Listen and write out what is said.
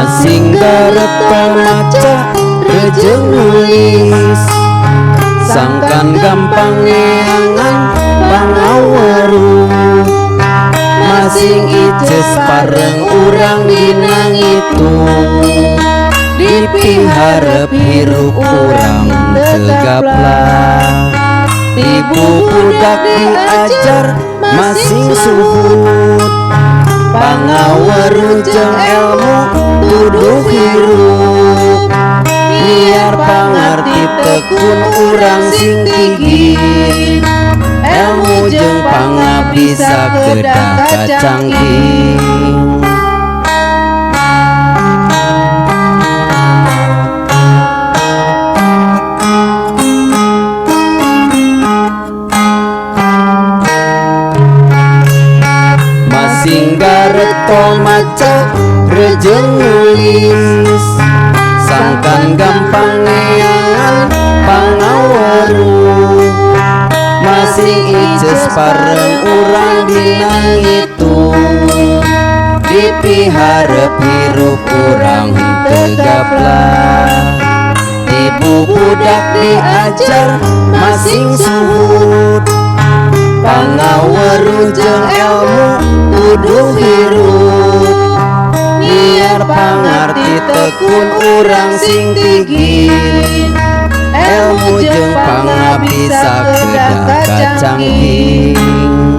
Masing gareto maca rejeng nulis, sangkan gampang neangan pangaweruh. Masing ices pareng urang dina ngitung, dipiharep hirup urang teu gaplak. Ti bubudak diajar masing suhut, pangaweruh jeung elmu tuduh hirup. Biar pangarti tekun urang sing gigih, elmu jeung pangabisa kedah kacangking. Masing gareto maca rejeng nulis, sangkan gampang neangan pangaweruh. Masing ices pareng urang dina ngitung, dipiharep hirup urang henteu gaplak. Ti bubudak diajar masing suhut, pangaweruh jeung elmu tuduh hirup. Biar pangarti tekun urang sing tigih, elmu jeung pangabisa kedah kacangking.